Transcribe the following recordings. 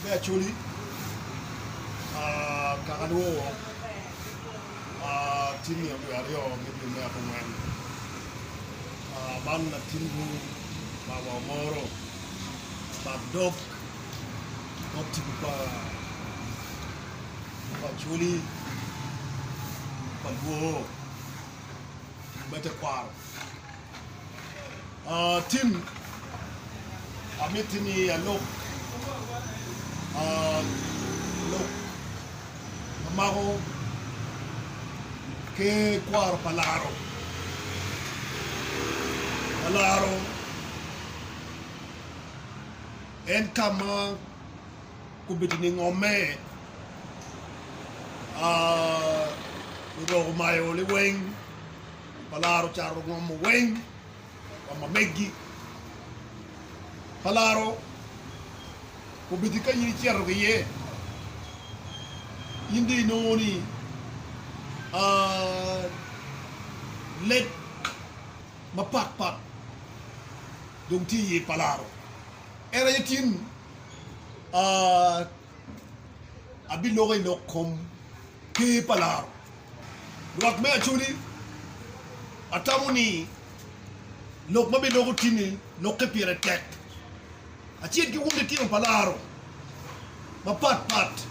me Acholi, kaka lwor tye nino dwe aryo me dwe me abongwen. Man latinwu bawa Omoro bad dog dog tipo pa Acholi pa lwor me tekwaro. Tim, amiti ni alok lok ma mako ker kwaro pa laro. Laro en ka ma kobedo ni ngomme lurok omayo liweng. Palaro ocato ngom weng wa ma megi. Palaro obedo ka in icito ki iye, in dong inongo ni leb mapat pat dong tye iye i Palaro. En aye tin abiloko i lok kom ker pa laro. Lwak me Acholi, atamo ni lok ma biloko tini lokke pire tek. Acel ki wun litino pa laro mapat pat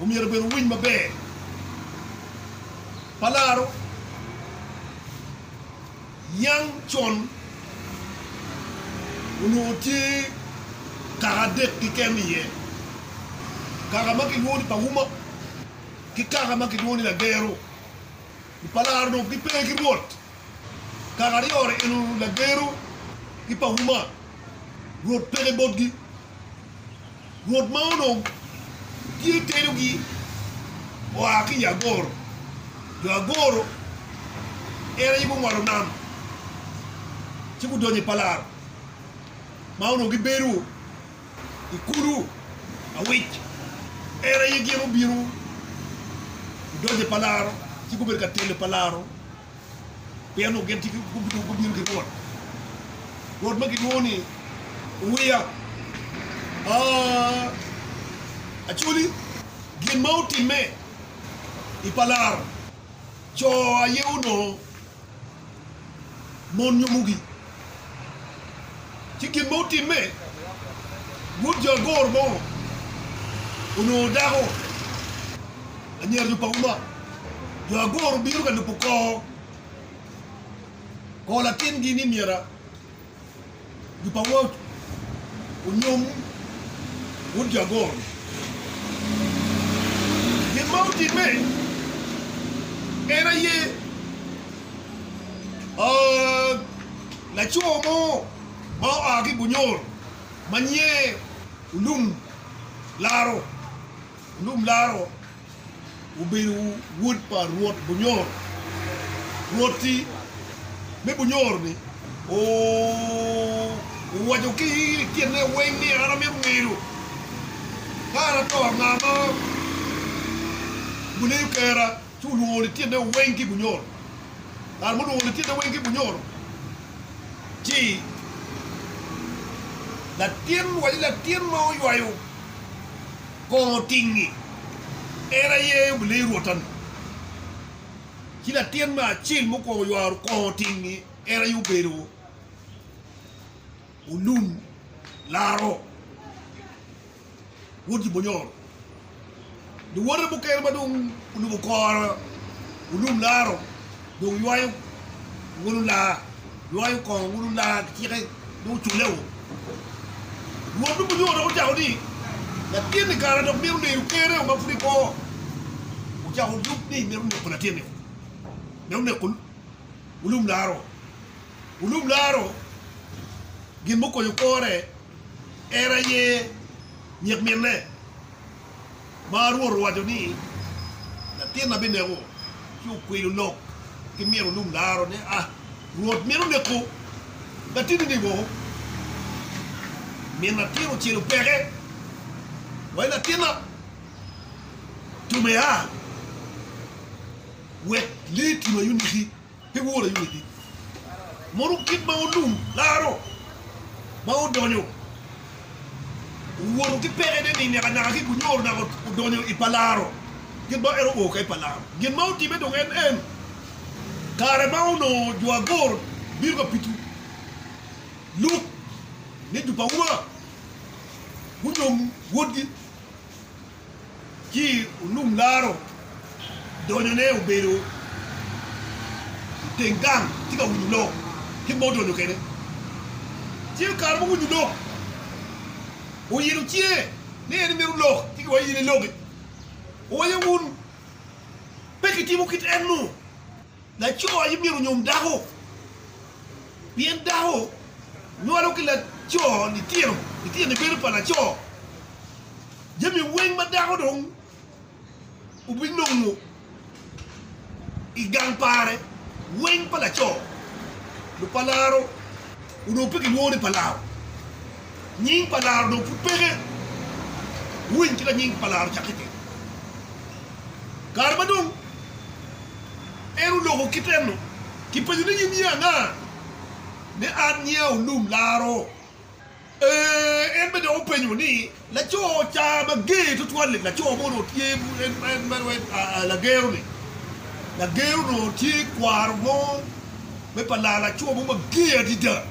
omyero bene wuwiny maber. Pa laro yang con onongo tye kaka adek keken iye, kaka ma kilwongo ni Pawuma, ki kaka ma kilwongo ni Lagero. I Palaro dong gipe ki Rwot. Kaka aryo-ri eno Lagero ki Pawuma, Rwot peke botgi. Rwot ma onongo tye tedogi oa ki i Agoro. Jo Agoro en aye gungolo nam ci gudonyo i Palaro ma onongo gibedo i kulu awic. En aye gin obino gudonyo i Palaro ci gubedo ka telo Palaro pien onongo gin gubino ki Rwot. Rwot ma kilwongo ni Owiya. Acholi, gin ma otimme i Palaro, co aye onongo mon nyomogi. Ci gin ma otimme, wod jo agoro mo onongo dako anyira jo pa Uma. Jo agoro obino ka lubo kor kor latingi ni myero jo pa Uma onyom wod jo agoro-ni. Gin ma otimme en aye Laco mo ma oa ki i Bunyoro ma nyinge Olum Laro, Olum Laro obedo wod pa Rwot Bunyoro. Rwot-ti me Bunyoro-ni owaco ki litine weng ni an amito ngedo ka an ato anga ma guleyo kerra ci olwongo litine weng ki i Bunyoro. Kare ma olwongo litine weng ki i Bunyoro ci latin waco latin ma oywayo kongo tingi en aye obileyo rwota-ni. Ci latin me acel mukwongo ywaro kongo tingi en aye obedo Olum Laro. Wod Jubonyoro. Luwote mukene ma dong olubo kore olum laro dong ywayo wun olaa, ywayo kongo wun olaa kicike dong ocule o. Rwot me Bunyoro dok ocako ni, Latin-ni kara dok mito leyo kerre o ma pud ekwo. Ocako yub ni mito neko latin-ni o, mito neko olum laro. Olum laro gin mukonyo kore En aye nyik minne ma Rwot owaco ni, Latinna bineko, ci okwilo lok ki min olum laro ni, A, Rwot mito neko latinni-ni woko. Min latin ocelo peke, wai latinna, tume a, wek lee tim aye oneki. Pe wor aye wegi. Mono kit ma olum laro ma odonyo. Owoto ki pekene ni nakanaka ki Bunyoro naka odonyo i Palaro kit ma en oo kwede i Palaro. Gin ma otimme dong en en, kare ma onongo jo Agor bino ka pito luk ni jo pa Uma gunyom wodgi, ci Olum Laro donyone obedo i teng gang tye ka winyo lok kit ma odonyo kwede. Ci kare ma owinyo lok, oyilo cinge ni en emito lok ci kiwaco in iloki. Owaco wun pe kitimo kit en-nu. Laco aye myero onyom dako, pien dako nywalo ki laco litino, litino bedo pa laco. Jami weng ma dako dong obinongo i gang pare weng pa laco. Lupalaro onongo pe kilwongo ni palaro, nying palaro dong pud peke. Wuwiny kit ma nying palaro ocakke kwede. Kare ma dong en oloko kit eno, kipenyo ni in nyingi anga? Ni an nyinga Olum Laro. Ee, en bene dok openyo ni, Laco ca mager tutwal-li, laco mo onongo tye lagero-ni, lagero onongo tye kwaro mo me pa laa laco mo mager adada.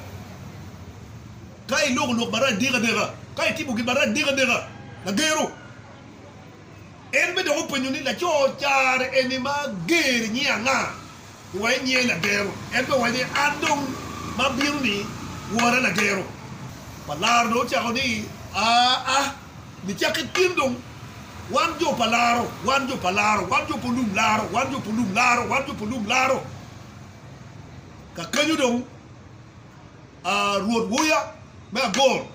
Ka iloko lok marac dek adeka, ka itimo gin marac dek adeka, lagero. En bene dok openyo ni, Laco ca-ni eni mager-ri nyinge anga? Wa i nyinge lagero. En bene owaco ni, An dong ma abino-ni, wora lagero. Palaro dong ocako ni, Aa, nicakke tin dong, wan jo pa laro, wan jo pa laro, wan jo pa olum laro, wan jo pa olum laro, wan jo pa olum laro. Kakenyo dong, Rwot Wuya me Agor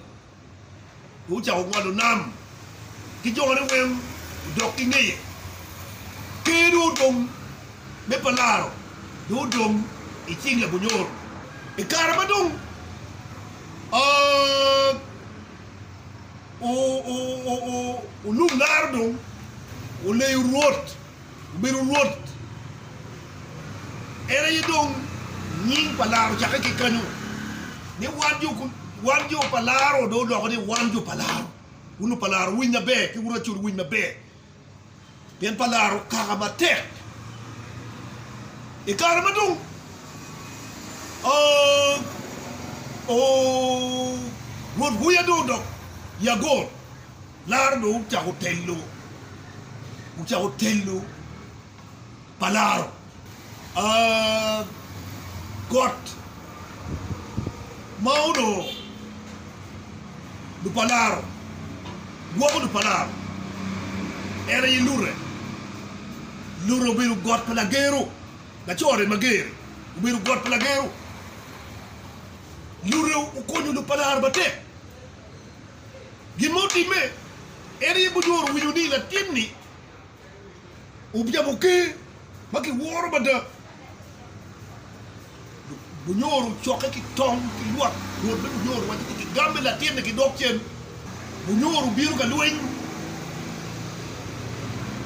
dong ocako ngolo nam ki jone weng odok ki ngeye. Ker dong odong me Palaro dong odong i cing Labunyoro. I kare ma dong olum laro dong oleyo Rwot, obedo Rwot, en aye dong nying pa laro ocakke ki kanyo ni wan jo pa laro dong oloko ni wan jo pa laro. Wun lupalaro wuwiny maber ki wun Acholi wuwiny maber pien palaro kaka matek. I kare ma dong Rwot Guya dong odok i Agor, laro dong ocako telo, ocako telo palaro got ma onongo lupalaro gwoko lupalaro en aye lute. Lute obedo got pa lagero, laco-ni mager-ri obedo got pa lagero. Lute okonyo lupalaro matek. Gin ma otimme en aye Bujoro owinyo ni latin-ni Obyabo ker ma kiworo mada. Bunyoro ocokke ki tong ki lwak rwot me Bunyoro waco ni kigamme latinne ki dok cen. Bunyoro obino ka lweny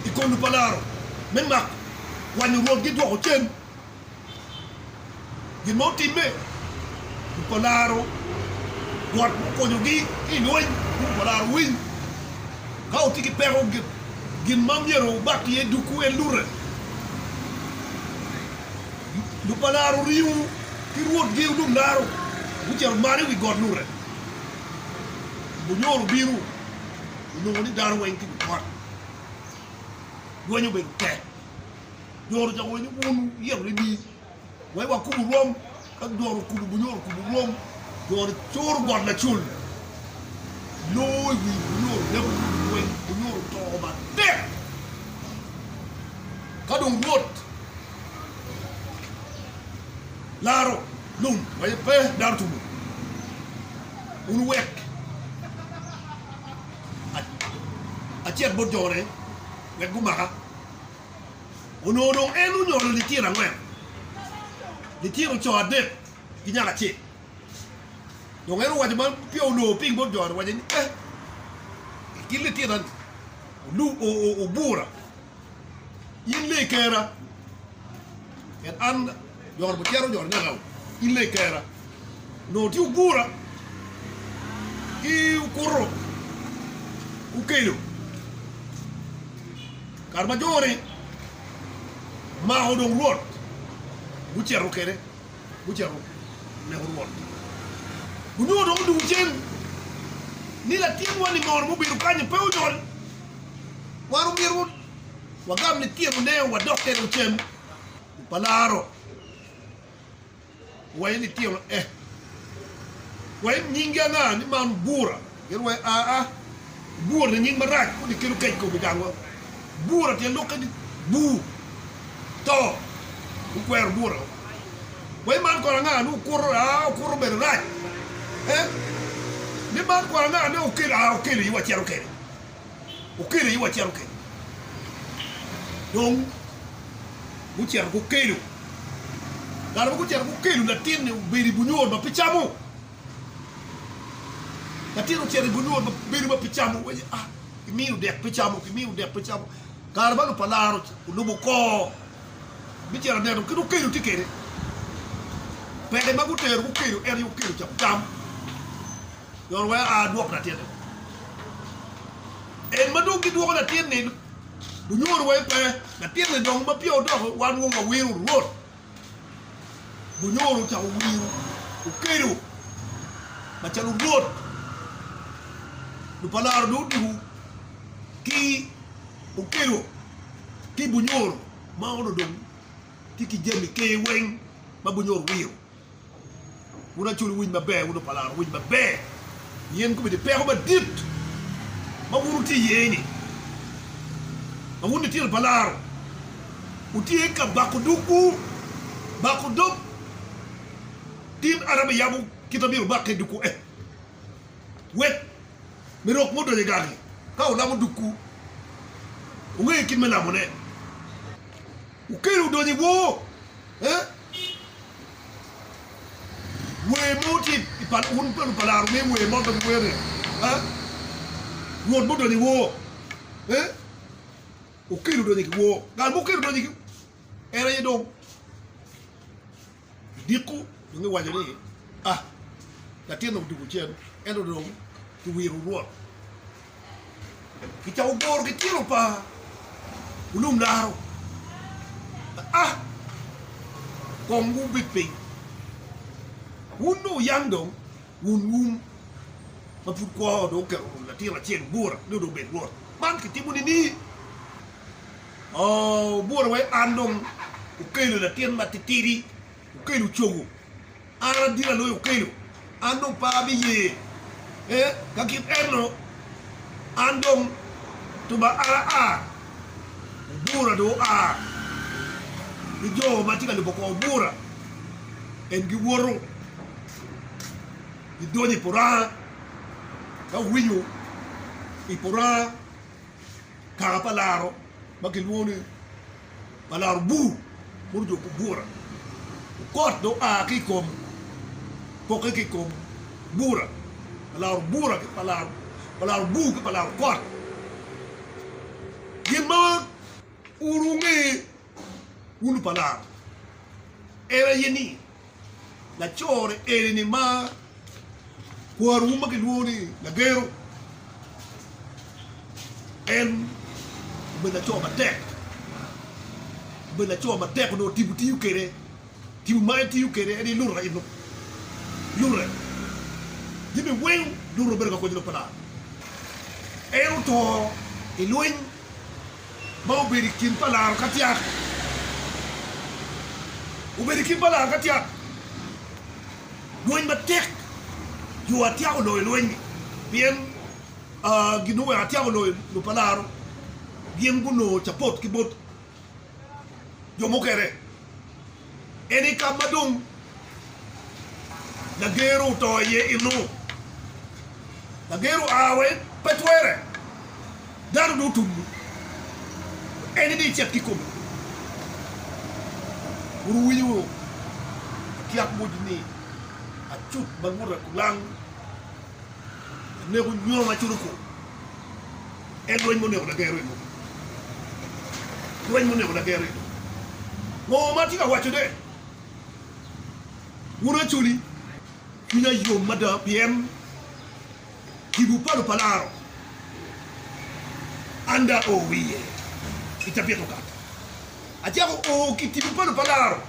i kom lupalaro me mako kwanyo rwotgi dwoko cen. Gin ma otimme, lupalaro got mukonyogi ki i lweny, lupalaro winy ka wutye ki peko gin ma myero wubak iye duku en lute. Lupalaro ringo ki rwotgi olum laro gucito malo i wi got lute. Bunyoro obino onongo ni dano weng tye i wi got. Lweny obedo tek. Doro ocako waco ni, Wun wuyito ni wek wakubu rwom. Ka doro okubo bunyoro okubo rwom, doro curo got lacul loo i wi bunyoro neko weng bunyoro oto matek. Ka dong Rwot laro lum waco pe dano tumo wun wuwek acit bot jone wek gumaka. Onongo dong en onywalo litino angwen, litino co adek ki nyako acel. Dong en owaco ma peya olor piny bot jo-ni, owaco ni, Eh, i kin litina-ni obura, in lee kera, pien an jo-ni gucito jo-ni naka in lee kera. Onongo tye obura ki okuto. Okelo kare ma jo-ni mako dong Rwot, gucito kwede, gucito neko Rwot. Gunongo dong odwogo cen ni latinwa-ni mono mubedo kany-nyi pe onyol, wan omyero wagam litinone wadok kwede ocen pa laro. Owaco ni tino eh. Waco ni nyingi anga? Ni man Bura. Gin owaco aa, Bura ni nying marac kodi kelo kec kom i gangwa. Bura tyen lokke ni bur, to. Gukwero bura. Waco man kono anga? Ni okuto, aa okuto obedo rac. Eh? Ni man kono anga? Ni okelo, aa okelo aye wacito kede. Okelo aye wacito kede. Dong gucito gukelo. Kare ma gucito gukelo latin-ni obedo i bunyo ma pe camo. Latin ocito i bunyo ma bedo ma pe camo. Waci, ah, kimiyo dek pe camo, kimiyo dek pe camo. Kare ma lupalaro olubo kor me cito neno kit okelo tye kwede, peke ma gutero gukelo en aye okelo cako cam. Jon wek a dwok latin-ni. En ma dong gidwoko latin-ni, Bunyoru wai pe, latin-ni dong ma peya odoko wan wong wawiro Rwot. Bunyoru ocako wiro okedo macalo Rwot. Lupalaro dong odwogo ki okedo ki Bunyoru ma onongo dong tye ki jami ker weng ma Bunyoru wiro. Wun acoli wuwinj maber, wun lupalaro wuwinj maber, pien gubedo i peko madit ma wun wutye iye-ni, ma wun litino pa laro, wutye ka bako dogwu, bako dog tin an abiyabo kit ma myero wubak kwede dogwu, eh, wek me rok mo odony i gangi, ka wulamo dogwu, wunge kit me lamone, wukelo wudonyo i wor, eh. Wer mo tye i pal wun pa lupalaro me wer mo ma giwero ni eh, Rwot ma odonyo i wor eh, okelo odonyo ki wor ngat ma okelo odonyo ki en aye dong diko dong iwaco ni ah latin odwogo cen ento dong kiwiro Rwot Kicako guro ki tino pa olum laro. A Kong wubed piny, wun dong wuyang dong wun wum ma pud kwo dong oketo latin acel bura ni dong obed rwot. Man kitimo nini? Oo, bura wai an dong okelo latin matitidi, okelo cogo. An adit aloyo okelo, an dong pe abiye. Ee, ka kit enno, an dong tuba an aa, obura dong oa, ki jo ma tye ka lubo kor obura en giwoto gidonyo i puranga, ka owinyo i puranga kaka pa laro ma kilwongo ni pa laro bur mono jo bura okot dong oa ki i kom pokke ki i kom bura pa laro bura ki pa laro pa laro bur ki pa laro kot gin ma wun wunge wun pa laro en aye ni laco-ni eni-ni ma kwarowu ma kilwongo ni Lagero, en obedo laco matek, obedo laco matek onongo tipo tiyo kwede, tipo ma en tiyo kwede en aye luta eno, lute jami weng luta obedo ka konyo lok pa Lubanga. En oto i lweny ma obedo i kin pa laro ka tyak, obedo i kin pa laro ka tyak, lweny matek, jo atyak oloyo lweny-ni, pien gin oweko atyak oloyo lupalaro, gin gunongo capot ki bot jo mukene. En i ka ma dong lagero oto iye eno, lagero oa wek pe twere, dano dong otumo, en ni icit kikome. Wun wuwinyo atyak moc ni acut ma ngute kulang aneko nyo macalo kor. En lweny muneko lagero eno. Lweny muneko lagero eno. Ngo ma atye ka wacone? Wun Acholi, cwinya yom mada pien tipo pa lupalaro. An dong ao iye i cabit okato. Acako o ki tipo pa lupalaro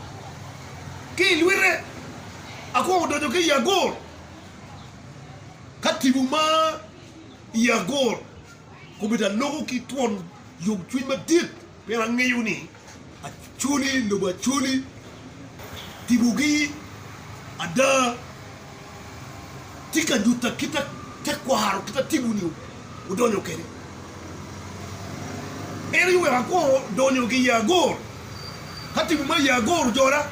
ki i lwite, akwongo donyo ki i agur. Ka tipo ma i agur kobedo aloko ki twon yomcwiny madit pien angeyo ni Acholi, lobo Acholi tipogi ada tye ka nyuta kit tekwaro kit ma tipo-ni odonyo kwede. En aye oweko akwongo donyo ki i agor, ka tipo ma i agor ojola,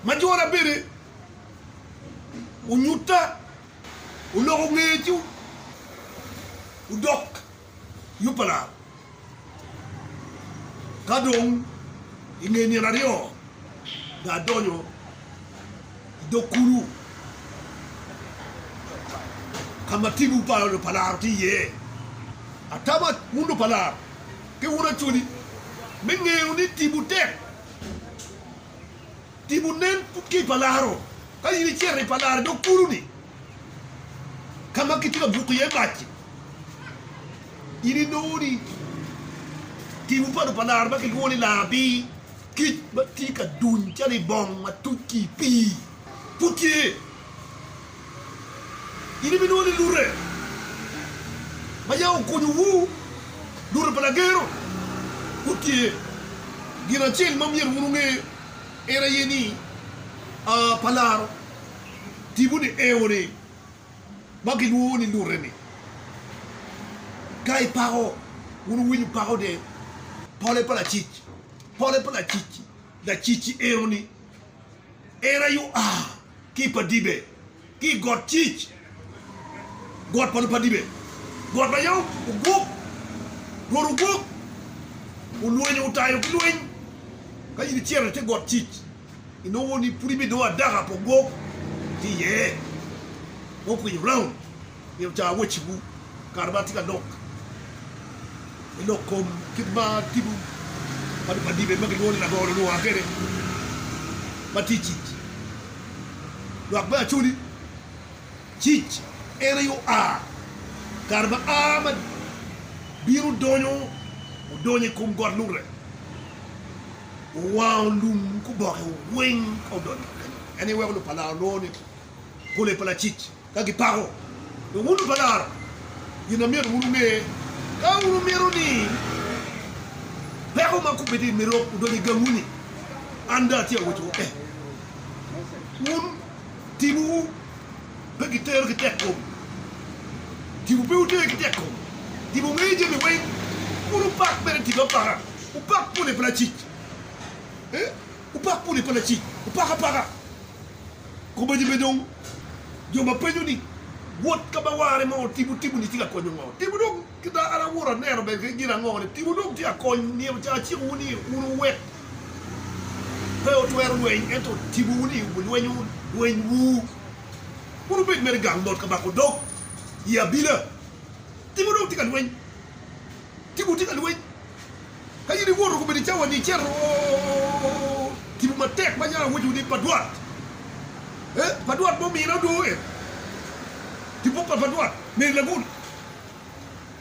ma jola bene onyutta, oloko ngeye ci odok yo pa lar. Ka dong i nge nino aryo, dong adonyo i dog kulu ka ma tipo pa lupalaro tye iye. Atamo wun lupalaro ki wun Acholi me ngeyo ni tipo tek. Tipo nen ki i palaro. Ka in icito i palaro i dog kulu-ni ka ma kitye ka buko iye mac-ci, in inongo ni tipo pa lupalaro ma kilwongo ni lar-abir, kic ma tye ka duny calo i bong ma tuc ki i pii pud tye. In ibinongo ni lute ma yam okonyowu, lute pa lagero, pud tye. Gin acel ma myero wun wunge en aye ni, a pa laro tipo-ni eo-ni ma gilwongo ni lute-ni, ka ipako, wun wuwinyo pako de pole pa lacic, pole pa lacic, lacic-ci eo-ni en aye oa ki i Padibe, ki i got Cic, got pa Lupadibe, got ma yam ogwok, Rwot ogwok, olwenyo otayo ki lweny. Ka in icito i te got Cic, inongo ni pud ibinongo adaka pa ogwok tye iye ma okwinyo round myero ca awacciwu kare ma atye ka lok i lok kom kit ma tipo pa Lupadibe ma gilwongo ni lagoro lwonga kwede ma tye i Cic. Lwak me Acholi, Cic en aye oa kare ma a ma bino donyo odonyo i kom got Lurre, owango lum ki oboke weng ka odonyo kenyo. En aye weko lupalaro lwongo ni pole pa lacic ka gipako. Dong wun lupalaro, gin ma myero wun wunge, ka wun wumito ni peko ma kubbe i merok odony i gangwu-ni, an dong atye ka wacciwu eh, wun timwu pe gitero ki tekkom, timwu pe wuter ki tekkom, timwu ngeyo jami weng, wun wupak bene tim apaka, wupak pole pa lacic, eh, wupak pole pa lacic, wupak apaka. Kobedo be dong jo ma penyo ni, Wot ka ma ware mo tipo tipo-ni tye ka konyo ngo? Tipo dong kita an awoto aneno bene ki gin ango ni tipo dong tye ka kony nino ca acikowu ni wun wuwek pe wutwero lweny ento tipowu ni wulwenyo lwenywu. Wun wubed mere gang mot ka mako dog i abila. Tipo dong tye ka lweny. Tipo tye ka lweny. Ka in iwoto kobedo i cawa-ni icito tipo matek ma nyalo awaco ni padwat, eh, padwat mo mina odoo en, tipo pa padwat meri lagul.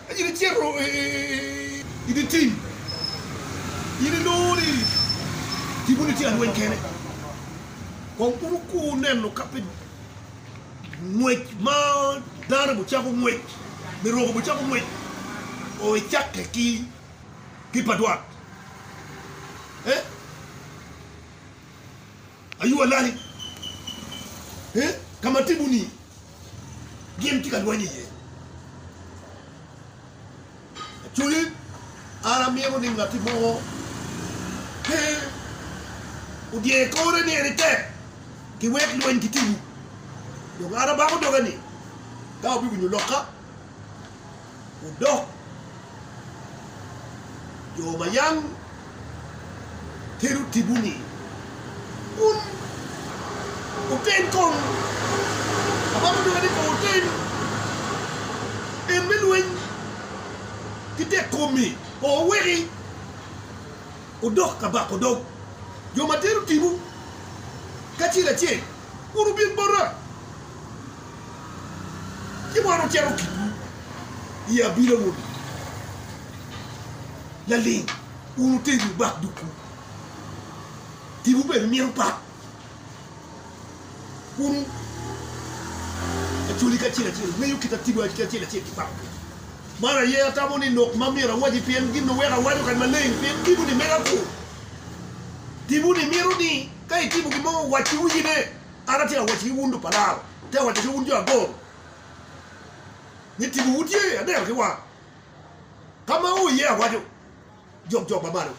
Ka in icito i dye tim, in inongo ni tipo-ni tye ka lweny kene. Kong wun wukur neno ka pe ngwec ma dano gucako ngwec, miroko gucako ngwec o icakke ki ki padwat. Eh? Ayua lali. Eh? Ka ma tipo-ni gin tye ka lweny iye. Actually, an amito ni ngati mo pe odyer kore ni en etek ki wek lweny ki tipo. Dong an abako doga ni ka wubiwinyo lokka, wudok jo ma yam tero tipo-ni, wun wutem kong. Abako doga ni kong wutem en me lweny ki tekkom-mi, kong wuweki wudok ka bako dog jo ma tero tipo kacel acel, wun wubin bota. Ci wan ocito kitwu i abila wun. Laling, wun wutegi wubak dukwu. Tipo bene mito pak. Wun Acholi ki acel acel wungeyo kit atibo ki acel acel ki pako kwede. Man aye atamo ni lok ma myero awaci pien gin ma weko awaco kany maleng pien tipo-ni mega kur. Tipo-ni mito ni ka itimo gin mo wac ki wiyine. An atye ka waco ki wun lupalaro, atye ka waco ki wun jo agoro ni tipo-wu tye aneno ki wanga. Ka ma oo iye awaco, jok jok ma malo.